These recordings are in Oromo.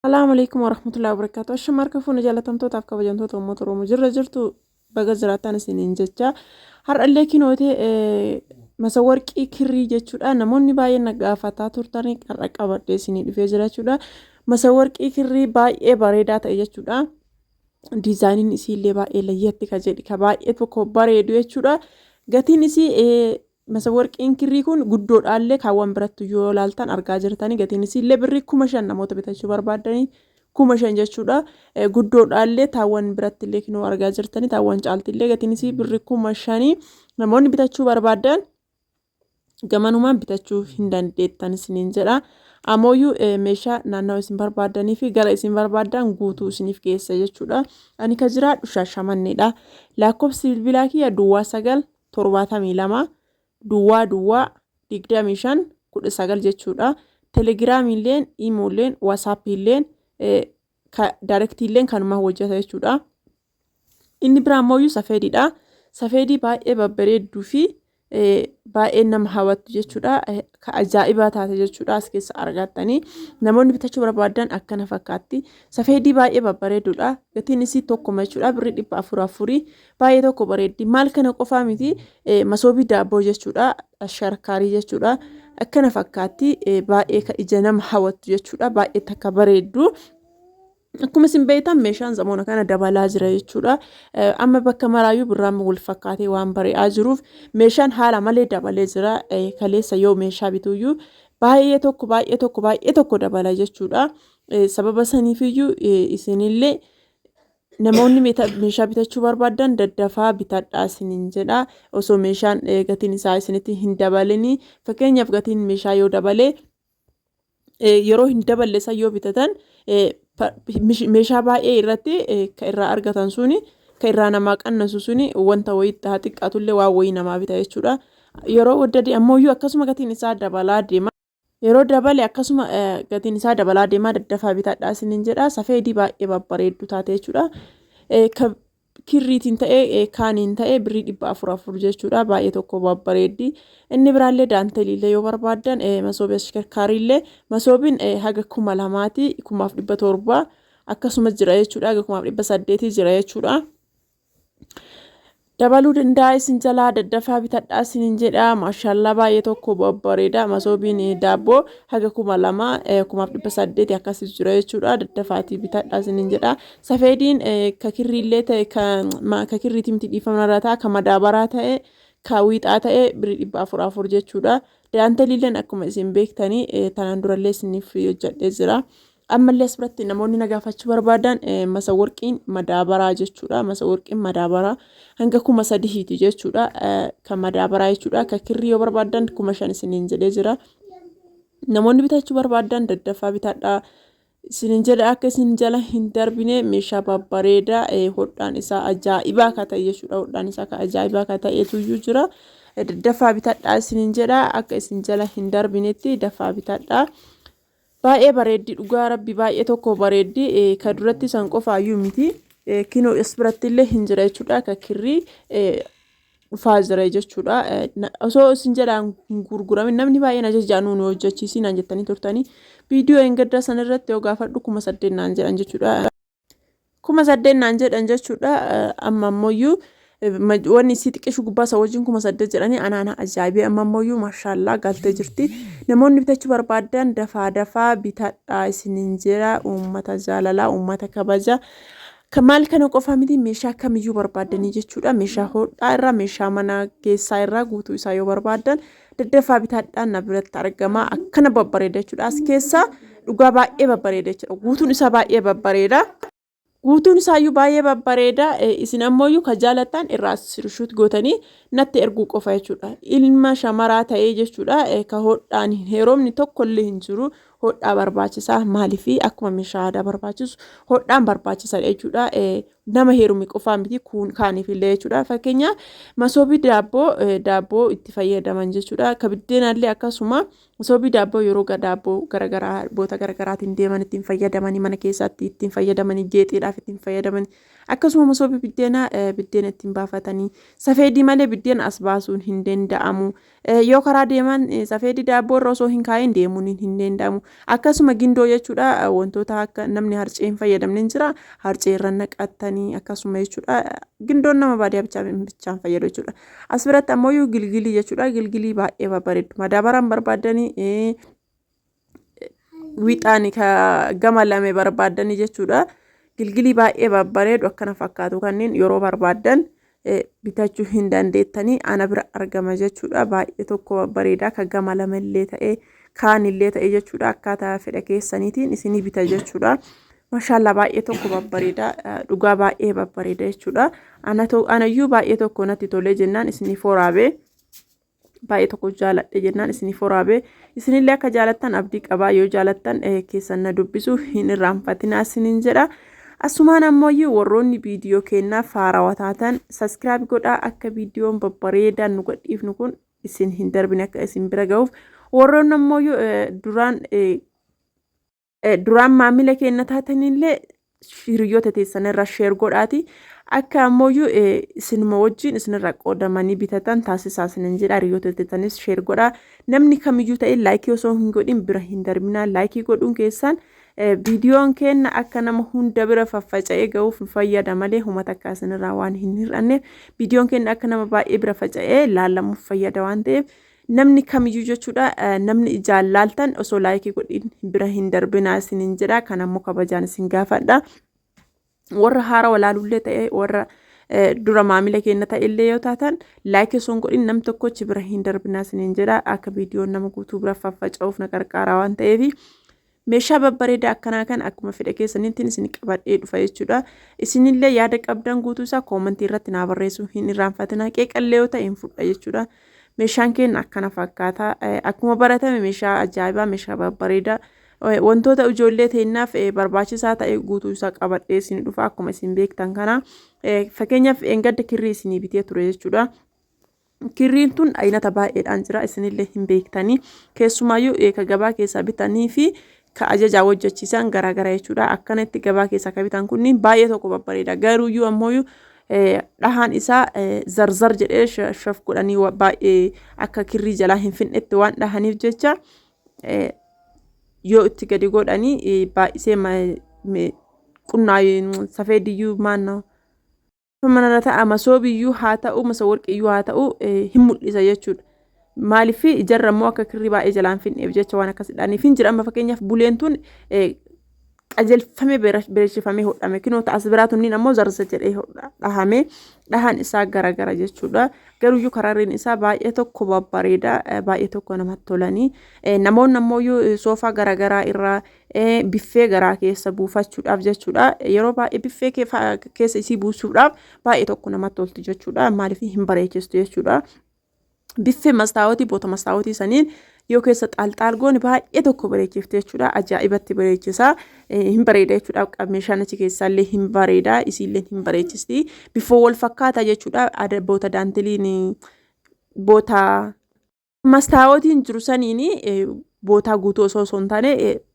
Salaamu alaikum warahmatullahi wabarakatuh. Ashama harka fuune jaalatamtootaaf kabajamtoota uummata Oromoo jirra jirtu baga jiraattan isiniin jecha. Har'allee kinootee masawarqii kirrii jechuudha. Namoonni baay'een na gaafataa turtanii har'a qabadhee isinii dhufee jira jechuudha. Masawarqii kirrii baay'ee bareedaa ta'e jechuudha. Diizaayiniin isiillee baay'ee layyatti ka jedhi ka baay'ee tokko bareedu jechuudha. Gatiin isii Masawarqiin kirrii kun guddoodhaallee kaawwan biratti yoo ilaaltan argaa jirtanii gatiin isiillee birrii 5000 namoota bitachuu barbaaddanii 5000 jechuudha. Guddoodhaallee taawwan biratti illee kinoo argaa jirtanii taawwan caaltillee gatiin isii birrii 5000 namoonni bitachuu barbaaddan gamanumaan bitachuu hin dandeettan isiniin jedha. Amooyyuu meeshaa naannawa isin barbaaddanii fi gara isin barbaaddan guutuu isiniif geessa jechuudha. Ani ka jiraadhu Shaashamanneedha. Lakkoofsi bilbilaa kiyya duwwaa 9 72 duwwaa duwwaa 25 19 jechuudha. Telegiraamiilleen, iimoolleen, waasaappiilleen, daayirektiilleen kanuma hojjeta jechuudha. Inni biraa ammoo safeediidha. Safeedii baay'ee babbareedduu fi baay'ee nama hawwattu jechuudha. Ka ajaa'ibaa taate jechuudha as keessa argattanii. Namoonni bitachuu barbaadan akkana fakkaatti. Safeedii baay'ee babbareedduudha. Gatiin isii tokkuma jechuudha. Birrii 400 afurii. Baay'ee tokko bareeddi. Maal kana qofaa miti masoobii daabboo jechuudha. Asharkaarii jechuudha. Akkana fakkaatti baay'ee ka ija nama hawwattu jechuudha. Baay'ee takka bareeddu. Akkuma isin beektan meeshaan zamoona kana dabalaa jira jechuudha. Amma bakka maraayyuu birraan wal fakkaatee waan bari'aa jiruuf meeshaan haala malee dabalee jira. Kaleessa yoo meeshaa bituyyuu baay'ee tokko baay'ee tokko baay'ee tokko dabala jechuudha. Sababa saniifiyyuu isinillee Namoonni meeshaa bitachuu barbaaddan daddafaa bitadhaa isiniin jedha. Osoo meeshaan gatiin isaa isinitti hin dabalini. Fakkeenyaaf gatiin meeshaa yoo dabale yeroo hin daballe san yoo bitatan meeshaa baay'ee irratti kan irraa argatan suni kan irraa namaa qannasu suni wanta wayii haa xiqqaatullee waan wayii namaa bita jechuudha. Yeroo waddade ammoo akkasuma gatiin isaa dabalaa deema. Yeroo dabale akkasuma gatiin isaa dabalaa deemaa daddafaa bitadhaa isiniin jedha. Safeedii baay'ee babbareeddu taate jechuudha. Kirriitiin ta'ee kaaniin ta'ee birrii 400 afur jechuudha. Baay'ee tokko babbareeddi. Inni biraallee daanteliillee yoo barbaaddan masoobii ashkarkaariillee masoobiin haga 2000ti 2700 akkasuma jira jechuudha. Haga 1800 jira jechuudha. Dabaluu danda'a isin jalaa daddafaa bitadhaa isinin jedha. Maashaallaa baay'ee tokko babbareeda. Masoobiin daabboo haga 2000 1800 akkasii jira jechuudha. Daddafaatii bitadhaa isinin jedha. Safeediin ka kirriillee ta'e ka kirriitii miti dhiifama irraa ta'a ka madaabaraa ta'e ka wiixaa ta'e birrii 400 afur jechuudha. Daanteliilleen akkuma isin beektanii tanaan durallee isiniif hojjedhee jira. Ammallee as biratti namoonni na gaafachuu barbaadan masaworqiin madaabaraa jechuudha. Masaworqiin madaabaraa hanga 3000ti jechuudha. Kan madaabaraa jechuudha. Kan kirrii yoo barbaadan 5000 isiniin jedhee jira. Namoonni bitachuu barbaadan daddafaa bitadhaa. Isiniin jedha akka isin jala hin darbine meeshaa babbareedaa hodhaan isaa ajaa'ibaa ka ta'e jechuudha. Hodhaan isaa ka ajaa'ibaa ka ta'etu iyyuu jira. Daddafaa bitadhaa isiniin jedha akka isin jala hin darbinetti dafaa bitadhaa. Baay'ee bareeddi dhugaa rabbi baay'ee tokko bareeddi ka duratti san qofaayyuu miti kinoo as biratti illee hin jira jechuudha ka kirrii dhufaa jira jechuudha osoo isin jedhaan hin gurguramin namni baay'een ajajaa nuun hojjechiisii naan jettanii turtanii viidiyoo hin gaddaa san irratti yoo gaafadhu 8000 naan jedhan jechuudha. 8000 naan jedhan jechuudha. Amma ammoyyuu wanni isii xiqqishu gubbaa isa wajjin 8000 jedhanii anaana ajaa'ibee amma ammoyyuu mashaallaa galtee jirti. Namoonni bitachuu barbaaddan dafaa dafaa bitadhaa isiniin jira uummata jaalalaa uummata kabaja. Maal kana qofaa miti meeshaa kamiyyuu barbaaddanii jechuudha. Meeshaa hodhaa irraa meeshaa mana keessaa irraa guutuu isaa yoo barbaaddan daddafaa bitadhaa na biratti argama. Akkana babbareeda jechuudha. As keessaa dhugaa baay'ee babbareeda jechuudha. Guutuun isaa baay'ee babbareeda. Guutuun isaayyuu baay'ee babbareeda. Isin ammooyyuu ka jaalattan irraa sirshuut gootanii natti erguu qofa jechuudha. Ilma shamaraa ta'ee jechuudha. Ka hodhaan hin heerumni tokkollee hin jiru. Hodhaa barbaachisaa maaliifi akkuma meeshaa aadaa barbaachisu hodhaan barbaachisaadha jechuudha. Nama heerume qofaa miti kun kaaniif illee jechuudha. Fakkeenyaaf masoobii daabboo daabboo itti fayyadaman jechuudha. Ka biddeenaallee akkasuma masoobii daabboo yeroo daabboo garaagaraa boota garaagaraatiin deeman ittiin fayyadamanii mana keessatti ittiin fayyadamanii geexiidhaaf ittiin fayyadamanii akkasuma masoobii biddeenaa biddeena ittiin baafatanii safeedii malee biddeena as baasuun hin danda'amu. Yoo karaa deeman safeedii daabboo irra osoo hin kaa'iin deemuun hin danda'amu. Akkasuma gindoo jechuudha wantoota akka namni harcee hin fayyadamne hin jira. Harcee irra naqattanii akkasuma jechuudha. Gindoon nama baadiyyaa bichaa bichaan fayyadu jechuudha. As biratti ammoo gilgilii jechuudha. Gilgilii baay'ee babbareeddu. Madaabaraan barbaaddanii wixaan ka gama lame barbaaddanii jechuudha. Gilgilii baay'ee babbareedu akkana fakkaatu kanneen yeroo barbaaddan bitachuu hin dandeettanii ana bira argama jechuudha. Baay'ee tokko babbareedaa ka gama lamallee ta'e kaanillee ta'e jechuudha. Akkaataa fedha keessaniitiin isinii bita jechuudha. Mashaallaa baay'ee tokko babbareeda dhugaa baay'ee babbareeda jechuudha. Anayyuu baay'ee tokko natti tolee jennaan isiniif waraabee. Baay'ee tokko jaaladhe jennaan isiniif waraabee isinillee akka jaalattan abdii qabaa yoo jaalattan keessan na dubbisu hin irraanfatinaa isiniin jedha. Asumaan ammoo warroonni viidiyoo keenyaa faarawaa taatan subscribe godhaa akka viidiyoon babbareedaan nu gadhiifnu kun isin hin darbine akka isin bira ga'uuf warroonni ammoo duraan duraan maamila keenya taatanillee hiriyoota teessan irra share godhaati. Akka ammoo isinuma wajjin isinirra qoodamanii bitatan taasisaa isinin jedha. Hiriyoota teessanis share godhaa. Namni kamiyyuu ta'e like osoo hin godhin bira hin darbinaa. Like godhuun keessan viidiyoon keenya akka nama hunda bira faffaca'ee ga'uuf fayyada malee huma takka isinirraa waan hin hir'anneef viidiyoon keenya akka nama baay'ee bira faca'ee laalamuuf fayyada waan ta'eef namni kamiyyuu jechuudha namni ijaan laaltan osoo like godhin bira hin darbinaa isinin jedha. Kan ammoo kabajaan isin gaafadha. Warra haara walaalullee ta'e warra dura maamila keenya ta'ellee yoo taatan like osoo hin godhin nam tokkochi bira hin darbinaa isinin jedha. Akka viidiyoon nama guutuu bira faffaca'uuf na qarqaara waan ta'eef. Meeshaa babbareedaa akkanaa kan akkuma fedha keessaniitiin isin qabadhee dhufa jechuudha. Isinillee yaada qabdan guutuu isaa comment irratti naa barreessuu hin irraanfatinaa. Qeeqallee yoo ta'e hin fudha jechuudha. Meeshaan keenya akkana fakkaata. Akkuma baratame meeshaa ajaa'ibaa, meeshaa babbareedaa wantoota ijoollee teenyaaf barbaachisaa ta'e guutuu isaa qabadhee isin dhufa akkuma isin beektan kana. Fakkeenyaaf engadda kirrii isinii bitee ture jechuudha. Kirriin tun aynata baay'eedhaan jira isinillee hin beektanii. Keessumaayyuu ka gabaa keessaa bitanii fi ka ajajaa hojjechiisan garaagara jechuudha. Akkanatti gabaa keessaa ka bitan kunniin baay'ee tokko babbareeda. Garuuyyuu ammoo dhahaan isaa zarzar jedhee shaf godhanii baay'ee akka kirrii jalaa hin finnetti waan dhahaniif jecha yoo itti gadi godhanii baay'isee qunnaa safeediyyuu maannoo manarra ta'a masoobiyyuu haa ta'u masa warqiyyuu haa ta'u hin mul'isa jechuudha. Maaliif ijarra immoo akka kirrii baay'ee jalaan finneef jecha waan akkasidhaaniif hin jira. Amma fakkeenyaaf buleen tun qajeelfamee bereechifamee hodhame kinoo as biraa tunniin ammoo zarza jedhee dhahame dhahaan isaa garagara jechuudha. Garuuyyuu karaarriin isaa baay'ee tokko babbareeda baay'ee tokko namatti tolanii namoonni ammoo soofaa garagaraa irraa biffee garaa keessa buufachuudhaaf jechuudha. Yeroo baay'ee biffee keessa isii buusuudhaaf baay'ee tokko namatti tolti jechuudha. Maaliif hin bareechistu jechuudha. Biffee mastaawotii boota mastaawotii saniin yoo keessa xaalxaal goone baay'ee tokko bareechifte jechuudha. Ajaa'ibatti bareechisa. Hin bareeda jechuudha. Meeshaan achi keessaallee hin bareeda. Isiillee hin bareechisti. Biffoo wal fakkaata jechuudha. Boota daantiliin boota mastaawotiin jiru saniin bootaa guutuu osoo osoo hin taane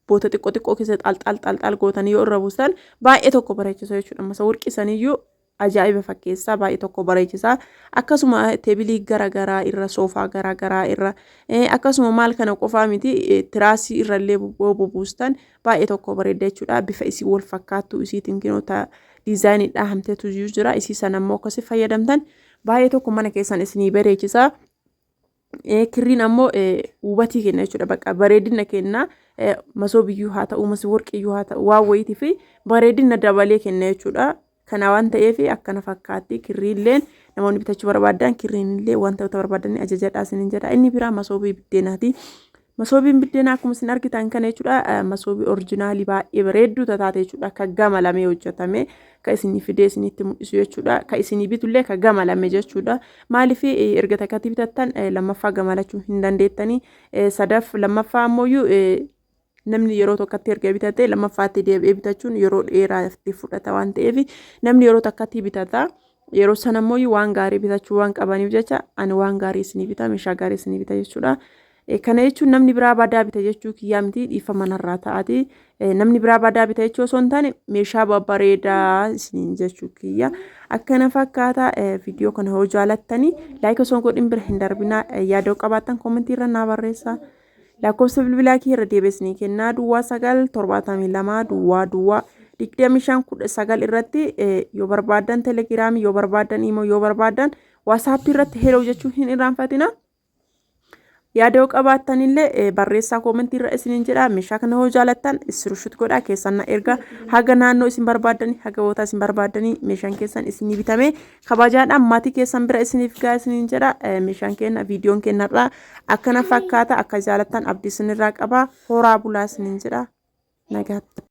boota xiqqoo xiqqoo keessa xaal xaal xaal xaal gootanii yoo irra buusan baay'ee tokko bareechisa jechuudha. Masa warqii saniyyuu ajaa'iba fakkeessaa baay'ee tokko bareechisa. Akkasuma teebilii garaagaraa irra soofaa garaagaraa irra akkasuma maal kana qofaa miti tiraasii irrallee yoo bubuustan baay'ee tokko bareeda jechuudha. Bifa isii wal fakkaattu isiitiin kinoota diizaayinii dhahamteetu jira. Isii sana immoo akkasii fayyadamtan baay'ee tokko mana keessan isinii bareechisa. Kirriin ammoo hubatii kenna jechuudha. Bakka bareedina kenna. Masoobiyyuu haa ta'u, masii warqiyyuu haa ta'u, waan wayiitii fi bareedina dabalee kenna jechuudha. Kana waan ta'eef akkana fakkaatti kirriilleen namoonni bitachuu barbaadan kirriinillee wantoota barbaadan ajajadhaa isiniin jedha. Inni biraa masoobii biddeenaati. Masoobiin biddeenaa akkuma isin argitan kana jechuudha. Masoobii original baay'ee bareedduu taate jechuudha. Akka gama lamee hojjetame ka isinii fidee isinitti mul'isu jechuudha. Ka isinii bitullee ka gama lame jechuudha. Maaliif erga takkatti bitattan lammaffaa gamalachuu hin dandeettanii. Sadaf lammaffaa ammoo Namni yeroo tokkotti erga bitate lammaffaatti deebi'ee bitachuun yeroo dheeraa itti fudhata waan ta'eef namni yeroo takkatti bitata. Yeroo sana immoo waan gaarii bitachuu waan qabaniif jecha ani waan gaarii isinii bita, meeshaa gaarii isinii bita jechuudha. Kana jechuun namni biraa badaa bita jechuu kiyyaa miti, dhiifama narraa ta'aati. Namni biraa badaa bita jechuu osoo hin taane meeshaa babbareedaa isiniin jechuu kiyya. Akkana fakkaata. Viidiyoo kana hoo jaalattanii like osoo hin godhin bira hin darbinaa. Yaada yoo qabaattan koomentii irra naa barreessaa. Lakkoofsa bilbilaa kiyya irra deebi'ee isinii kennaa, 09 72 00 25 19 irratti yoo barbaaddan Telegiraamii, yoo barbaaddan Imoo, yoo barbaaddan Waasaappii irratti heloo jechuu hin irraanfatina. Yaada yoo qabaattan illee barreessaa koomentii irra isiniin jedha. Meeshaa kana hoo jaalattan screenshot godhaa keessan na erga. Haga naannoo isin barbaaddanii, haga bootaa isin barbaaddanii meeshaan keessan isinii bitamee kabajaadhaan maatii keessan bira isiniif ga'a isiniin jedha. Meeshaan keenya, viidiyoon keenyarraa akkana fakkaata. Akka jaalattan abdii isinirraa qaba. Horaa bulaa isiniin jedha. Nagaatti.